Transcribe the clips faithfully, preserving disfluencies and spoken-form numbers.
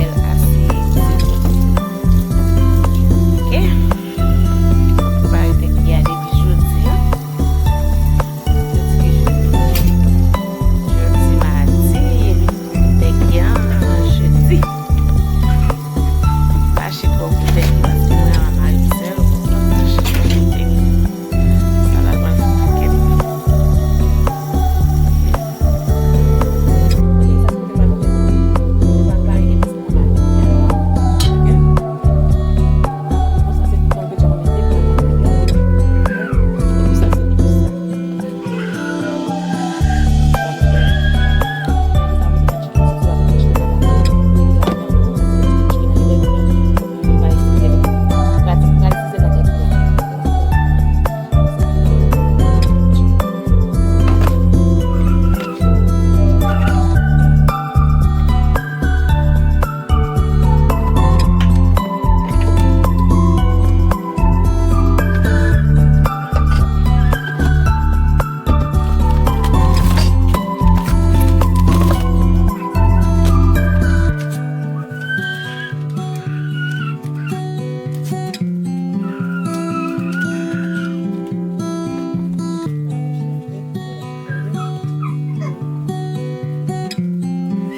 bèl ase di. Ok? Prepare tèt ki a depi jodi a. Jodi ki jou? Jodi madi. Tèt ki a jedi. Mache twò pou tèt ki paske mwen a mari sèl. Mache twò pou tèt. Sa la pral fè kèk.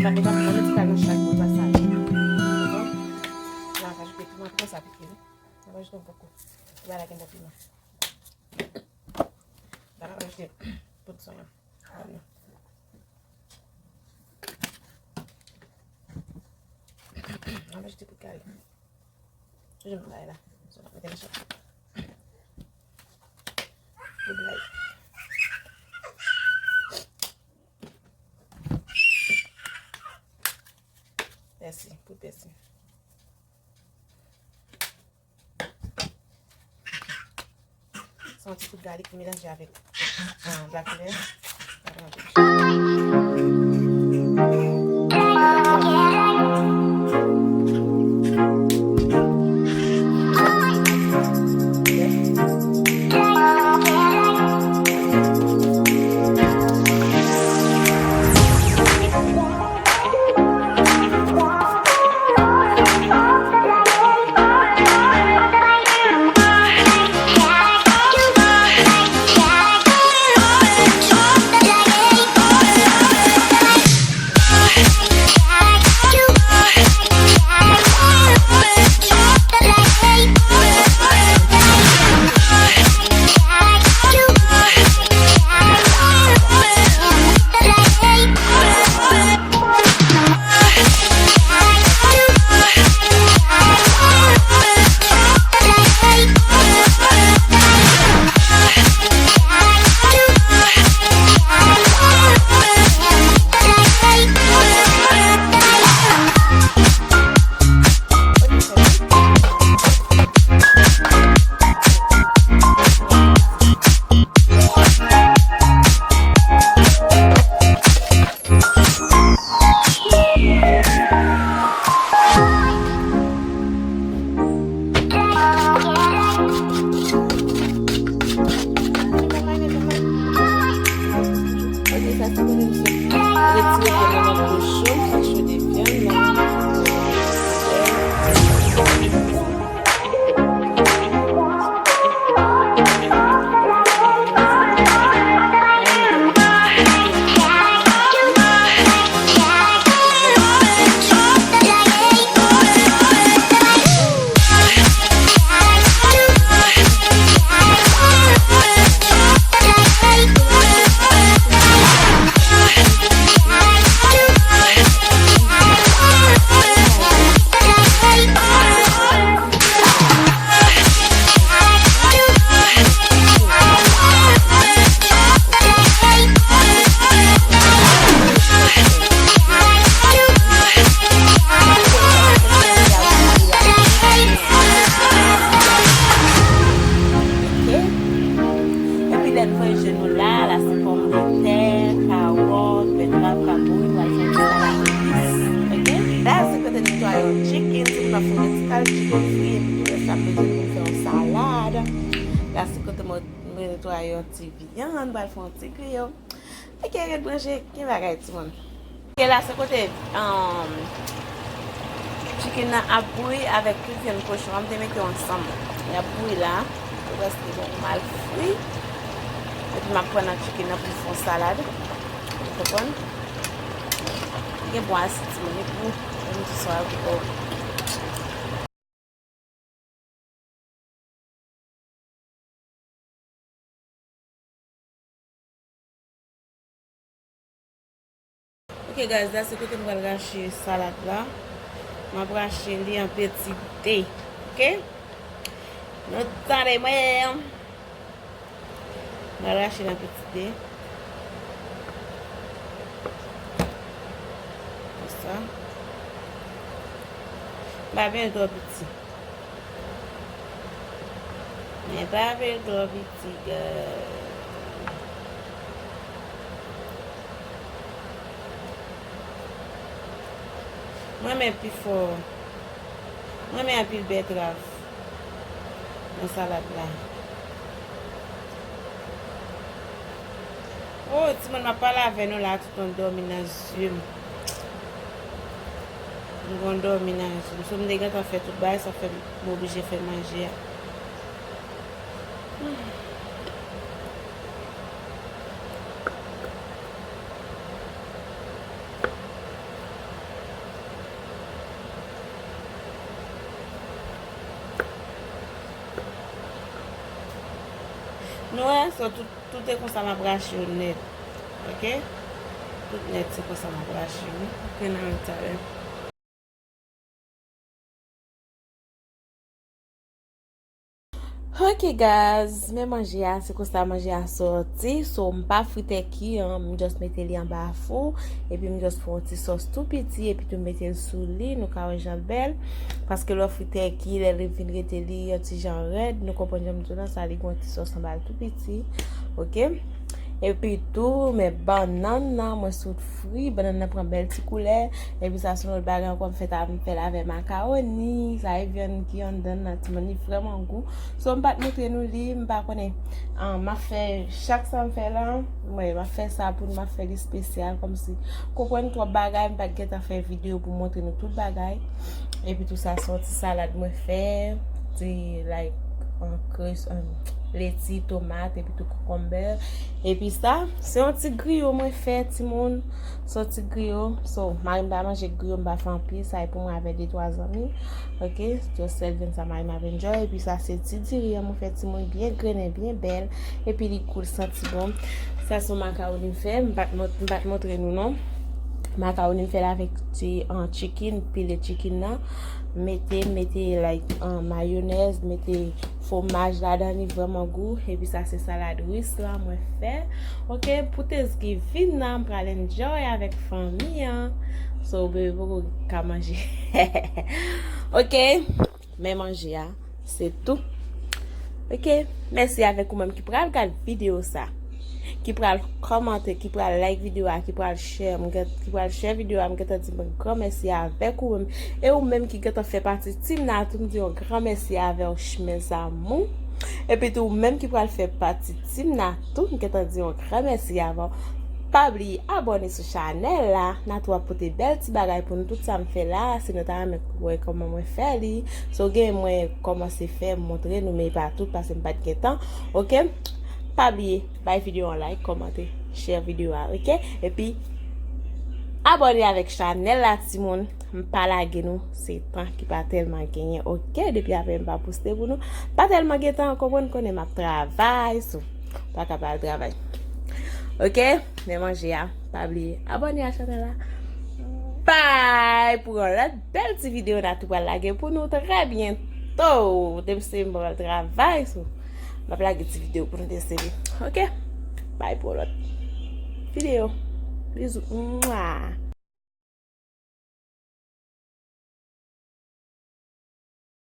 Sa konsa pou mwen, ti kal nan chak pou pasaj. Konprann? La, rajoute piman, piman sa pike, wi. Rajoute yon poko. Bagay la gen bon piman. Bagay la rajoute poud sòy an. Ann rajoute poud kari. Toujou menm bagay la. Sòt ap mete nan chak. Poud lay. Pèsi, poud pèsi. Sa yon ti poud galik pou melanje avèk, ah, black pepper. Fri, epi pou rès la, m bezwen vin fè yon salad. La, se kote mwen, mwen netwaye yon ti vyann, m pral fè yon ti griyo. Ok, ret branche, gen bagay, timoun. Ok, la, se kote, um, chicken nan ap bouyi avèk tout vyann kochon an, m te mete yo ansanm. Y ap bouyi la, yo prèske bon mal fri. Epi m ap pran nan chicken nan pou m fè yon salad. Ou konprann? Gen bon asid, timoun, li gou. Menm di sa, gou. Ok, guys, la se kote m pral rache salad la. M ap rache li an peti de. Ok? Nou tande mwen. M pral rache l an peti de. Konsa. M pa vle l twò piti. Men pa vle l twò piti, guys. Mwen renmen pifò. Mwen renmen anpil bètrav nan salad la. Oh, timoun, m ap pale avè nou la, tout yon dòmi nan zye m. M gon dòmi nan zye m. So, m te gentan fè tout bagay, sa fè m oblije fè manje a. Nou wè, so tout, tout e konsa m ap rache yo nèt. Ok? Tout nèt se konsa m ap rache yo. Ok, n a wè talè. Ok, guys, men manje a, se konsa manje a sòti. So, m pa fri tèki an, m just mete li anba fou. Epi m just fè yon ti sòs tou piti, epi tou m mete l sou li. Nou ka wè jan l bèl. Paske lè w fri tèki, lè li vin rete li yon ti jan rèd, nou konprann jan m di w la, sa li gon ti sòs anba l tou piti. Ok? Epi tou, men bannann nan, mwen sot fri, bannann nan pran bèl ti koulè. Epi sa se yon lòt bagay ankò, m fè ta, m fè l avè makawoni, sa e vyann ki anndan nan, timoun, li vrèman gou. So, m pa t montre nou li, m pa konnen. Ah, m ap fè, chak sa m fè la, mwen, m ap fè sa pou nou, m ap fè li espesyal, kòmsi, konprann twòp bagay, m pa t gentan fè videyo pou montre nou tout bagay. Epi tou sa se yon ti salad mwen fè, ti, like, an kres, an leti, tomat, epi tou kokonbè. Epi sa, se yon ti griyo mwen fè, timoun. Se yon ti griyo. So, mari m pa manje griyo, m pa fè anpil. Sa e pou mwen avè de twa zanmi. Ok? Just sèl vyann sa mari m ap enjoy. Epi sa, se ti diri an mwen fè, timoun, byen grennen, byen bèl. Epi li gou, l santi bon. Sa se yon makawoni m fè. M pa t mont-, m pa t montre nou, non. Makawoni m fè l avèk ti, an, chicken, pile chicken nan. Mete, mete, like, an, mayonèz, mete fwomaj ladan, li vrèman gou. Epi sa se salad ris la mwen fè. Ok, pou Thanksgiving nan, m pral enjoy avèk fanmi an. So, bebe poko ka manje. Ok, men manje a, se tou. Ok, mèsi avèk ou menm ki pral gad videyo sa, ki pral kòmante, ki pral like videyo a, ki pral share, m gen, ki pral share videyo a, m gentan di yon gran mèsi avèk ou menm. E ou menm ki gentan fè pati Team Natou, m di yon gran mèsi avè w, ch-, mes amours. Epi tou, ou menm ki pral fè pati Team Natou, m gentan di yon gran mèsi avè w. Pa bliye abòne sou chanèl la, Natou ap pote bèl ti bagay pou nou. Tout sa m fè la, si nou ta renmen wè kòman mwen fè li. So, gen mwen kòmanse fè, m montre nou, men pa tout, paske m pa t gen tan. Ok? Pa bliye, bay videyo an like, kòmante, share videyo a, ok? Epi, abòne avèk chanèl la, timoun. M pa lage nou, se tan ki pa tèlman genyen, ok? Depi apre m pa poste pou nou, pa tèlman gen tan, konprann, konnen m ap travay, so, pa ka pa al travay. Ok? Men manje a, pa bliye abòne a chanèl la. Bye! Pou yon lòt bèl ti videyo Natou pral lage pou nou trè byento. Depi se m pral travay, so, m ap lage ti videyo pou nou deside. Ok? Bye pou yon lòt videyo. Bizou. Mwa.